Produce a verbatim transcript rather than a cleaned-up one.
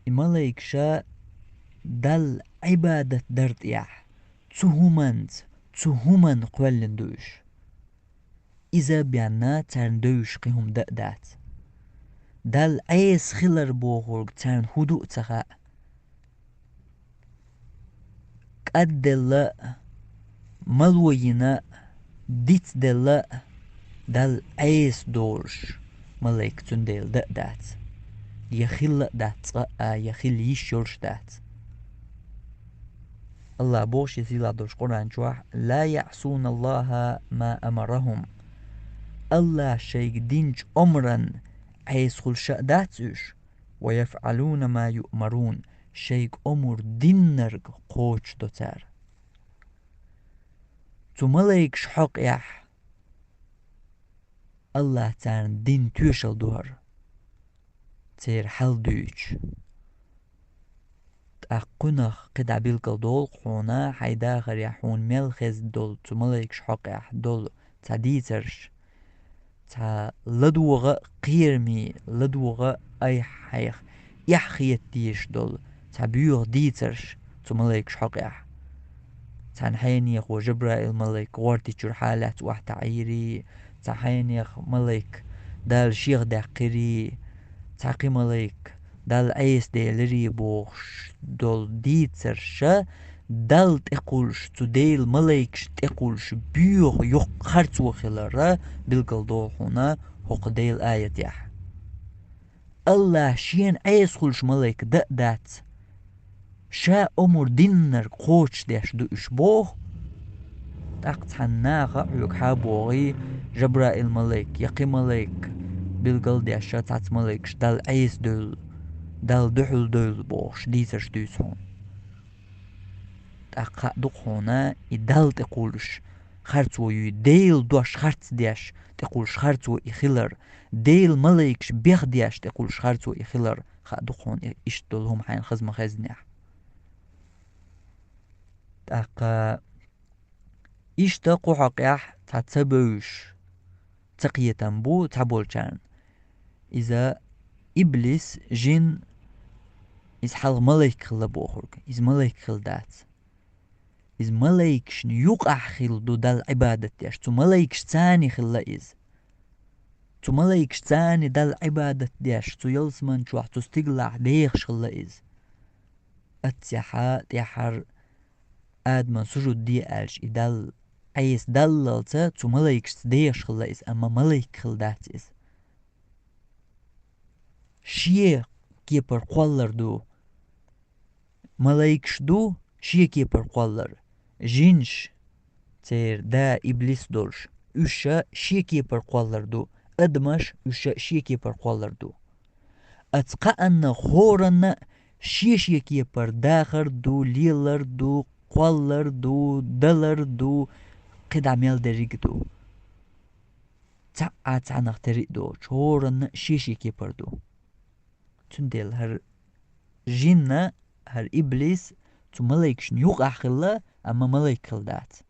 И малайкаш Далла Ӏибадат дар тӀехь, цу хӀуманца, цу хӀуманна кхоьллина ду уьш. Иза а бенна, царна девзаш кхин хӀума дан а дац. Далла Ӏеса хилар бохург царна хӀун ду а ца хаьа. КӀадделла а, мало йина а, дицделла а, Далла Ӏеса долуш малайк цундела дан а дац. Я хилла а дац цкъа а, я хила йиш йолуш а дац. АллахӀа боху Шен сийлахь долчу Къуръан чохь: «Ла яӀсуна Аллаха ма амарахум». АллахӀа шайга динчу омранна Ӏеса хуьлуш а дац уьш, «ва яфӀалуна ма юъмарун», шайга омра диннарг кхочушдо цара. Цу малайкаш хьокъехь АллахӀа царна дина тоьшалла ду хӀара, церан хьал дуьйцуш. ТӀаккха кхунах кхидӀа билгалдолу хьуна, хьайн дахарехь хьуна мел хезна долу цу малайкаш хьокъехь долу цхьа дийцарш, цхьа ладогӀа а кхераме, ладогӀа а айхьа-хьайх эхь хета дезаш долу цхьа боьха дийцарш цу малайкаш хьокъехь. Цхьана хьенехо Жабраил-малайк гӀортичуьра хьалаьцна охьатаӀийрий, цхьа хьенех малайк Дала шех даьккхирий, цхьа кхин малайк Далла Ӏеса делирий бохуш долу дийцарша, Далла тӀекхуллуш, цу Делан малайкашна тӀекхуллуш боьха йоккха харцо хиларра билгалдолу хьуна хӀокху Делан аятехь. АллахӀа Шена Ӏеса хуьлуш малайк дан а дац. Ша омра диннарг кхочушдеш ду уьш боху. ТӀаккха цхьана наха а хьоьга хьан бохий, Жабраил-малайк я кхин малайк билгалдеш ша цхьацца малайкаш Далла Ӏеса девлла, Далла дуьхьал девлла бохуш дийцарш дуьйцу хьуна. ТӀаккха хаа ду-кх хьуна и Далла тӀекхуллуш харцо юй, Делан дош харц деш тӀекхуллуш харцо и хилар, Делан малайкаш бехдеш тӀекхуллуш харцо и хилар хаа ду-кх хьуна, иштта долу хӀума хьайна хаза ма-хезнехь. ТӀаккха иштта кху хьокъехь цхьа ца бевзаш ца кхетам бу цхьаболчарна. Иза иблис, жин, иза хьалха малайк хилла бохург, иза малайк хилла дац. Иза малайкашна юкъахь хилла ду Далла Ӏибадат деш, цу малайкашца хилла иза. Цу малайкашца Далла Ӏибадат деш, цу ялсаман чохь, цу стигалахь дехаш хилла иза. Аццехьа тӀаьхьара Адаман сужуд де аьлча, и Далла Ӏеса даллалца цу малайкашца дехаш хилла иза, амма малайк хилла дац иза. Шен кепара кхоллар ду. Малайкаш ду шен кепара кхоллар. Жинаш, церан да иблис долуш, уьш шен кепара кхоллар ду. Адамаш, уьш шен кепара кхоллар ду. Ацу кхааннах хӀоранна а шен-шен кепара дахар ду, лелар ду, кхоллар ду, далар ду, кхидӀа мел дерриг а ду. Цхьаъ а цхьаннах тера а доцуш, хӀоранна а шен-шен кепара ду. Цундела хӀара жинна, хӀара иблис цу малайкашна юкъахь хилла, амма малайк хилла дац.